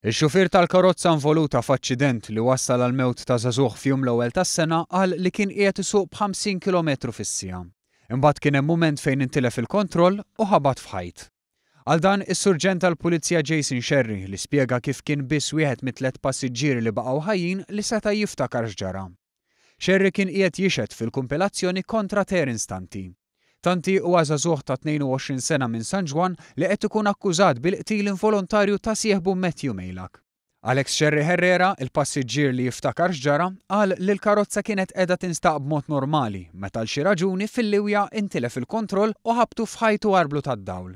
Ix-xufier tal-karozza involuta f'aċċident li wassal għall-mewt ta' żagħżugħ f'jum l-ewwel tas-sena qal li kien qiegħed isuq b'50 kilometru fis-siegħa. Imbagħad kien hemm mument fejn intilef il-kontroll u ħabat f'ħajt. Għal dan, is-Surġent tal-Pulizija Jason Scerri li spjega kif kien biss wieħed mit-tlett passiġġieri li baqgħu ħajjin li seta' jiftakar x'ġara. Scerri kien qiegħed jixhed fil-kumpilazzjoni kontra Terence Tanti. Tanti huwa żagħżugħ ta' 22 sena minn San Ġwann li qed ikun akkużat bil-qtil involontarju ta' sieħbu Matthew Meilak. Alex Scerri Herrera, il-passiġġier li jiftakar x'ġara, qal li l-karozza kienet qiegħda tinstaq b'mod normali meta għal xi raġuni fil-liwja intilef il-kontroll u ħabtu f'ħajt u arblu tad-dawl.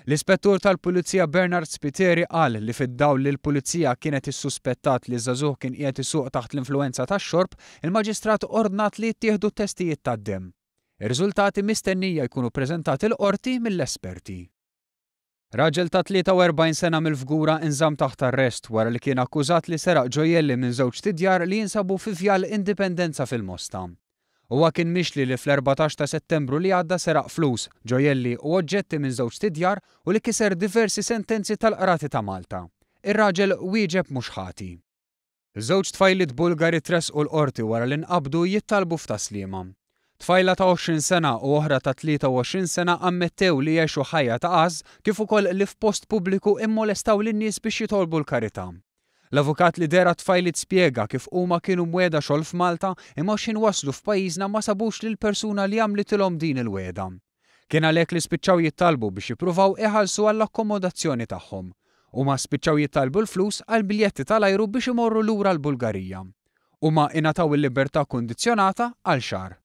L-Ispettur tal-Pulizija Bernard Spiteri qal li fid-dawl li l-Pulizija kienet issuspettat li ż-żagħżugħ kien qiegħed isuq taħt l-influwenza tax-xorb, il-Maġistrat ordnat li jittieħdu t-testijiet tad-demm. Ir-riżultati mistennija jkunu ppreżentati l-Qorti mill-esperti. Raġel ta' 43 sena mill-Fgura inżamm taħt arrest wara li kien akkużat li seraq ġojjelli minn żewġt idjar li jinsabu fi Vjal Indipendenza fil-Mosta. Huwa kien mixli li fl-14 ta' Settembru li għadda seraq flus, ġojjelli u oġġetti minn żewġt idjar u li kiser diversi sentenzi tal-Qrati ta' Malta. Ir-raġel wieġeb mhux ħati. Żewġ tfajliet Bulgari tressqu l-Qorti wara li nqabdu jittalbu f'Tas-Sliema. Tfajla ta' 20 sena u oħra ta' 23 sena ammettew li għexu ħajja ta' għażż kif ukoll li f'post pubbliku immolestaw lin-nies biex jitolbu l-karità. L-avukat li deher għat-tfajliet spjega kif huma kienu mwiegħda xogħol f'Malta imma x'ħin waslu f'pajjiżna ma sabux lill-persuna li għamlitilhom din il-wegħda. Kien għalhekk li spiċċaw jittalbu biex jippruvaw iħallsu għall-akkomodazzjoni tagħhom. Huma spiċċaw jittalbu l-flus għal biljetti tal-ajru biex imorru lura l-Bulgarija. Huma ingħataw il-libertà kundizzjonata għal xahar.